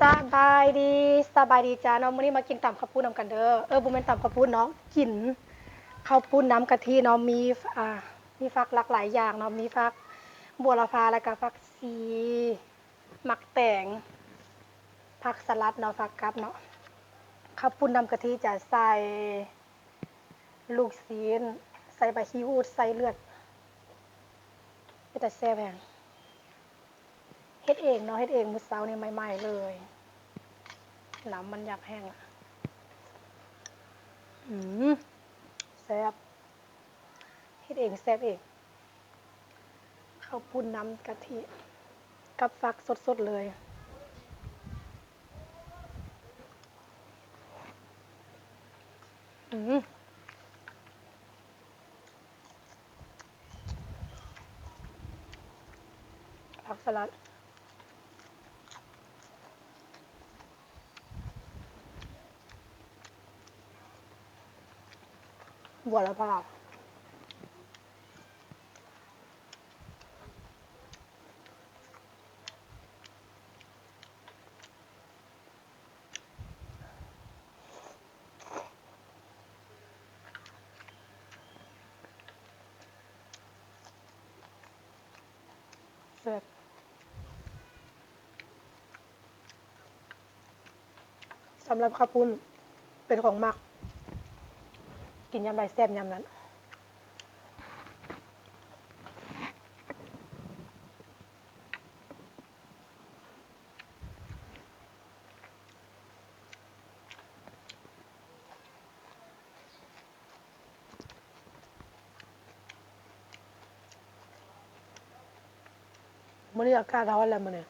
ສະບາຍດີ ສະບາຍດີຈ້າເນາະ, ມື້ນີ້ມາກິນຕຳເຂົ້າປຸ້ນນຳກັນເດີ. ເອີ ບໍ່ແມ່ນຕຳເຂົ້າປຸ້ນເນາະ, ກິນເຂົ້າປຸ້ນນ້ຳກະທິເນາະ, ມີ ອ່າ ມີຜັກຫຼາກຫຼາຍຢ່າງເນາະ, ມີຜັກບົວລະພາ ແລ້ວກະຜັກຊີ ໝາກແຕງ ຜັກສະຫຼັດເນາະ, ຜັກກັບເນາະ. ເຂົ້າປຸ້ນນ້ຳກະທິຈະໃສ່ ລູກຊີ້ນ ໃສ່ໃບຂີ້ຫູດ ໃສ່ເລືອດ ເປັນຕາແຊບແຮງ. ເຮັດເອງເນາະ, ເຮັດເອງມື້ເຊົ້ານີ້ໃໝ່ໆເລີຍ, ນ້ຳມັນຢາກແຫ້ງລະ. ອືມ ແຊບ, ເຮັດເອງແຊບເອງ. ເຂົ້າປຸ້ນນ້ຳກະທິກັບຝັກສົດໆເລີຍ. ອືມ ຜັກສະຫຼັດ ບົວລະພາ. ແຊບ. ສຳລັບເຂົ້າປຸ້ນເປັນຂອງມັກ, ກິນຍາມໃດແຊບຍາມນັ້ນ. ມື້ນີ້ອາກາດຮ້ອນແລ້ວມື້ນີ້,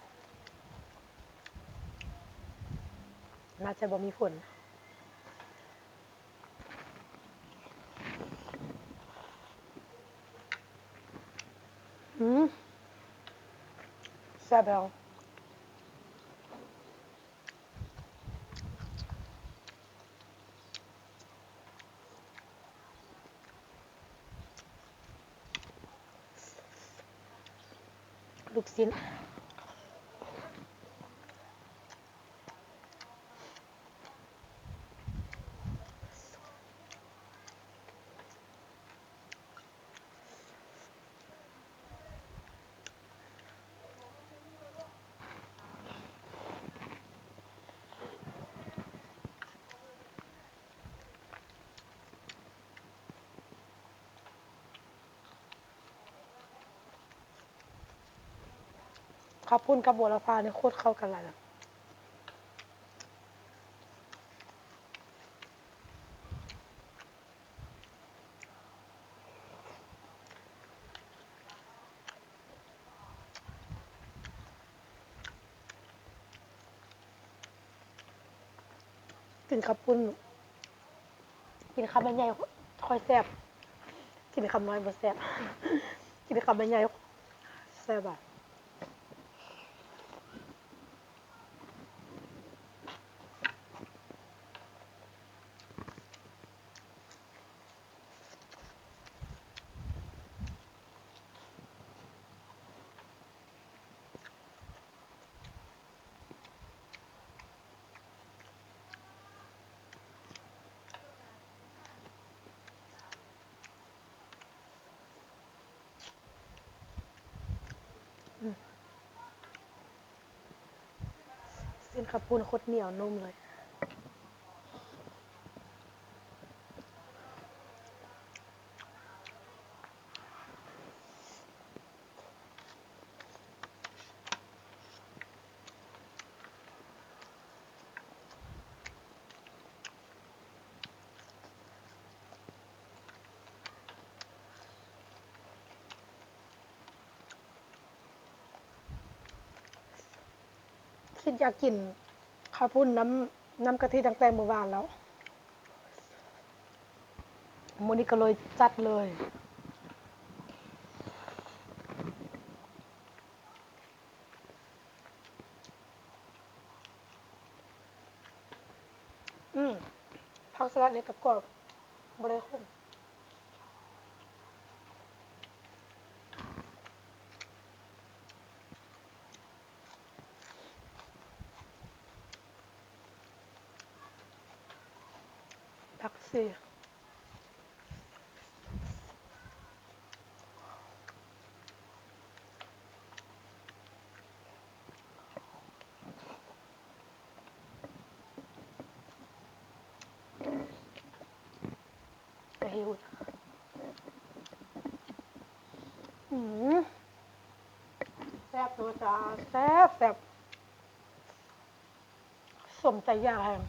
ໜ້າຈະບໍ່ມີຝົນ. ອືມ ແຊບແລ້ວ. ລູກຊີ້ນ. ເຂົ້າປຸ້ນກັບບົວລະພານີ້ໂຄດເຂົ້າກັນຫຼາຍ. ກິນເຂົ້າປຸ້ນ ກິນຄຳໃຫຍ່ໆ ຄ່ອຍແຊບ, ກິນຄຳນ້ອຍບໍ່ແຊບ, ກິນຄຳໃຫຍ່ໆ ແຊບຫວາ. ຊີ້ນເຂົ້າປຸ້ນໂຄດໜຽວນຸ້ມເລີຍ. ຄິດຢາກກິນເຂົ້າປຸ້ນນ້ຳ ນ້ຳກະທິຕັ້ງແຕ່ມື້ວານແລ້ວ, ມື້ນີ້ກໍເລີຍຈັດເລີຍ. ອືມ ຜັກສະຫຼັດນີ້ກໍກອບ ບໍ່ໄດ້ຂົມ. ຜັກຊີ. ກະຫິວ ອືມ ແຊບໂຕຈ້າ ແຊບ ແຊບ ສົມໃຈຢາກແຮງ.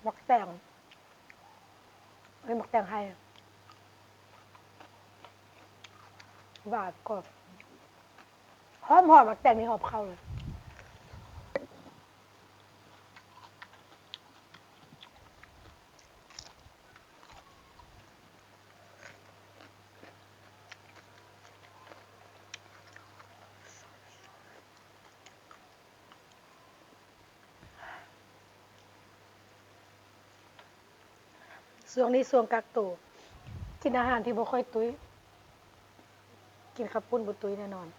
ໝາກແຕງ ເອີ້ຍ ໝາກແຕງໄຮ່ ຫວານ ກອບ ຫອມໆ ໝາກແຕງນີ້ຫອມເຂົ້າເລີຍ. ຊ່ວງນີ້ຊ່ວງກັກໂຕ ກິນອາຫານທີ່ບໍ່ຄ່ອຍຕຸ້ຍ ກິນເຂົ້າປຸ້ນບໍ່ຕຸ້ຍແນ່ນອນ.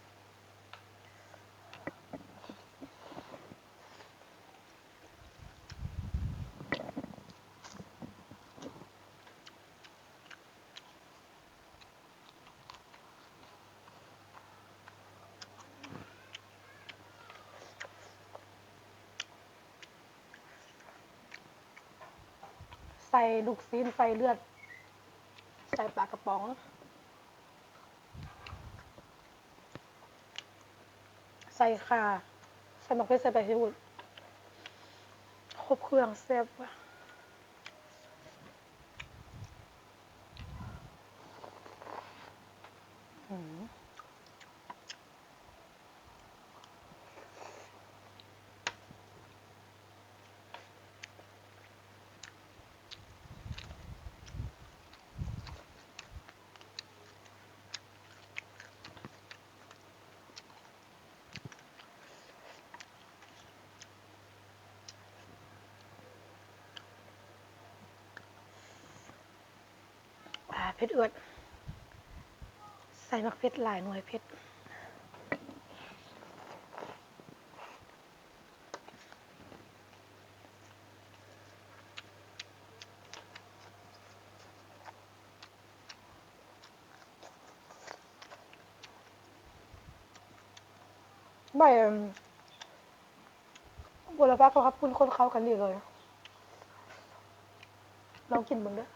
ໃສ່ລູກຊີ້ນ ໃສ່ເລືອດ ໃສ່ປາກະປ໋ອງ ໃສ່ຂ່າ ໃສ່ໝາກເຜັດ ໃສ່ໃບຊະຫຸດ ຄົບເຄື່ອງ ແຊບຫວາ. ອ່າ ເຜັດອວດ ໃສ່ໝາກເຜັດຫຼາຍໜ່ວຍເຜັດ. ໃບ ບົວລະພາກັບເຂົ້າປຸ້ນ ຄົນເຂົ້າກັນດີເລີຍ ລອງກິນເບິ່ງເດີ້.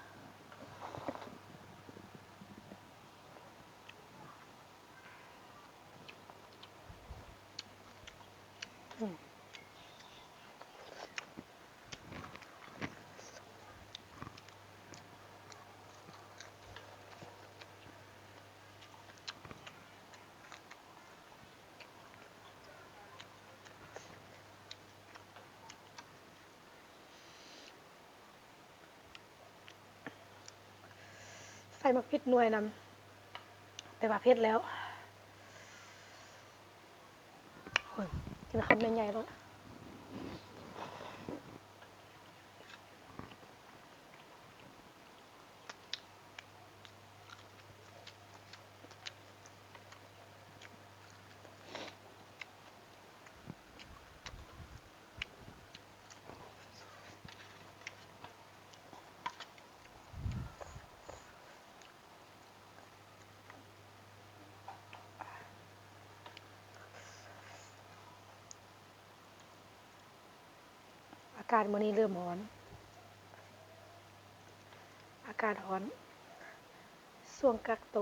ໃສ່ໝາກພິກໜ່ວຍນຳ ແຕ່ວ່າເຜັດແລ້ວ. ໂອ້ຍ ກິນຄຳໃຫຍ່ໆໂລດ. ອາກາດມື້ນີ້ເລີ່ມຮ້ອນ ອາກາດຮ້ອນ ຊ່ວງກັກໂຕ.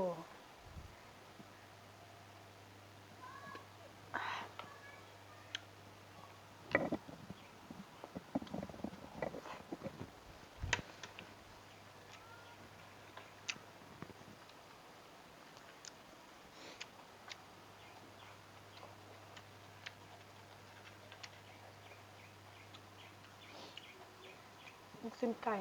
ລູກຊີ້ນໄກ່.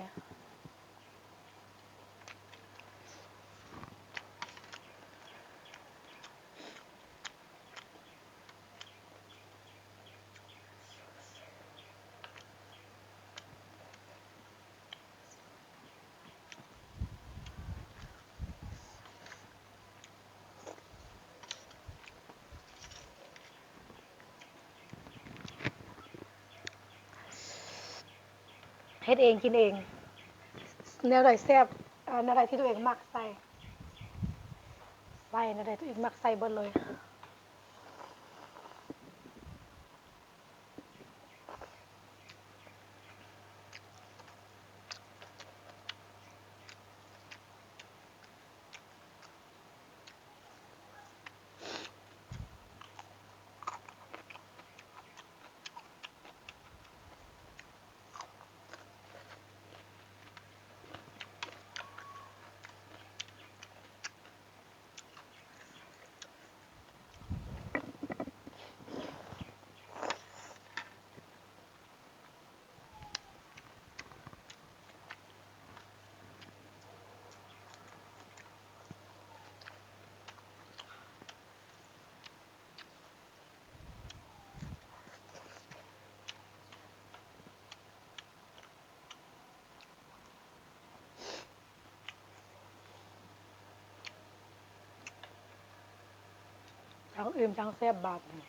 ເຮັດເອງກິນເອງ ແນວໃດແຊບ ເອີ ແນວໃດທີ່ຕົວເອງມັກໃສ່ ໃສ່ແນວໃດຕົວເອງມັກໃສ່ເບິດເລີຍ. ທັງອີ່ມທັງແຊບບາດນີ້.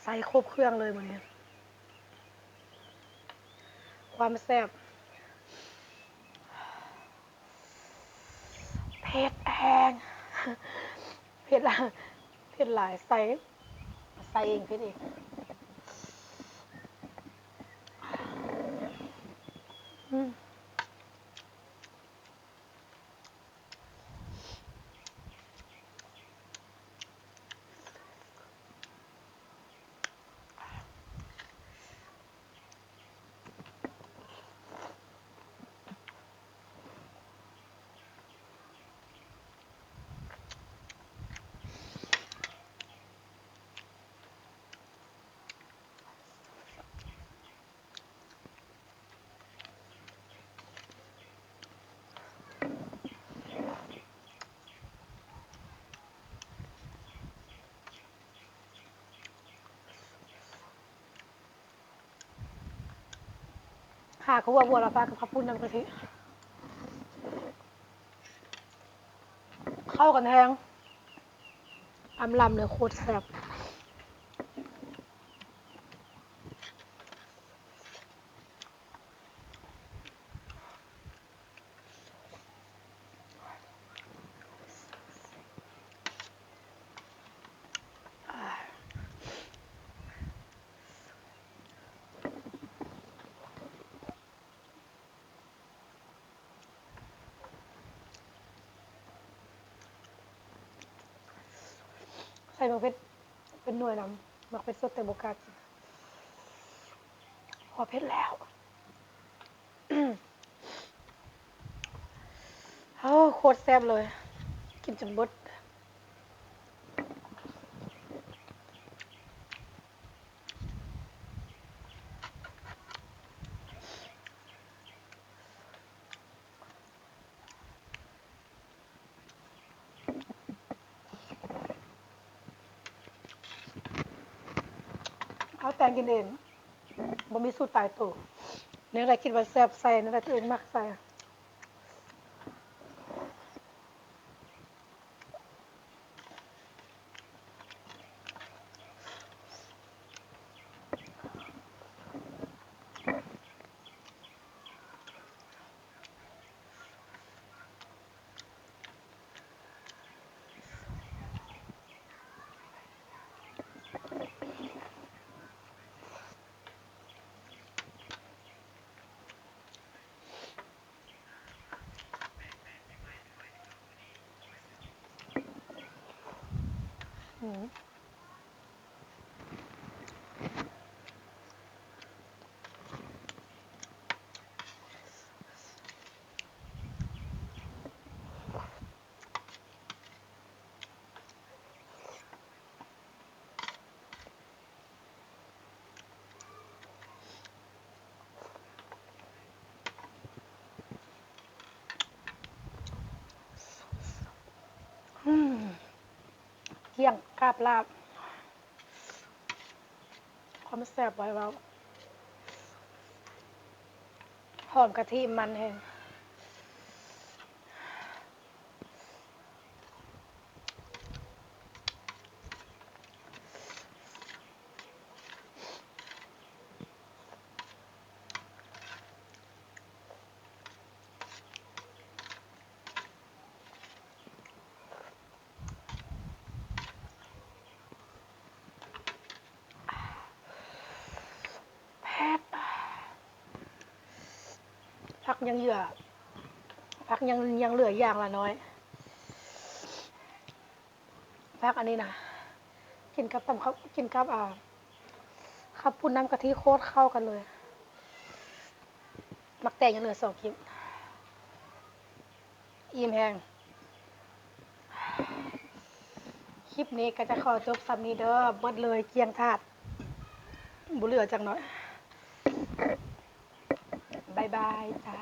ໃສ່ຄົບເຄື່ອງເລີຍມື້ນີ້ ຄວາມແຊບ ເຜັດແຮງ ເຜັດຫຼາຍ ເຜັດຫຼາຍ ໃສ່ ໃສ່ເອງ ເຜັດເອງ ອືມ. ຫາກະຫົວບົວລະປາກະເຂົ້າປຸ້ນນຳກະທິ ເຂົ້າກັນແຮງ ອຳລຳເລີຍ ໂຄດແຊບ. ໃສ່ໝາກເຜັດເປັນໜ່ວຍນຳ ໝາກເຜັດສົດແຕ່ບໍ່ກ້າກິນ ພໍເຜັດແລ້ວ. ໂອ້ ໂຄດແຊບເລີຍ ກິນຈົນເບິດ. ເອົາແຕ່ງກິນເອງ ບໍ່ມີສູດຕາຍໂຕ ແນວໃດຄິດວ່າແຊບໃສ່ ແນວໃດຕົວເອງມັກໃສ່. ກ້ຽງກາບລາບ ຄວາມແຊບບໍ່ໃຫ້ເວົ້າ ຫອມກະທິມັນແຮງ. ແຊບ ຜັກຍັງເຫຼືອ ຜັກຍັງ ຍັງເຫຼືອຢ່າງລະໜ້ອຍ. ຜັກອັນນີ້ນະ ກິນກັບຕຳເຂົ້າ ກິນກັບ ອ່າ ເຂົ້າປຸ້ນນ້ຳກະທິໂຄດເຂົ້າກັນເລີຍ. ໝາກແຕງຍັງເຫຼືອສອງກິບ ອີ່ມແຮງ. ຄລິບນີ້ກໍຈະຂໍຈົບສ່ຳນີ້ເດີ ເບິດເລີຍ ກ້ຽງຖາດ ບໍ່ເຫຼືອຈັກໜ້ອຍ. ບາຍບາຍຈ້າ.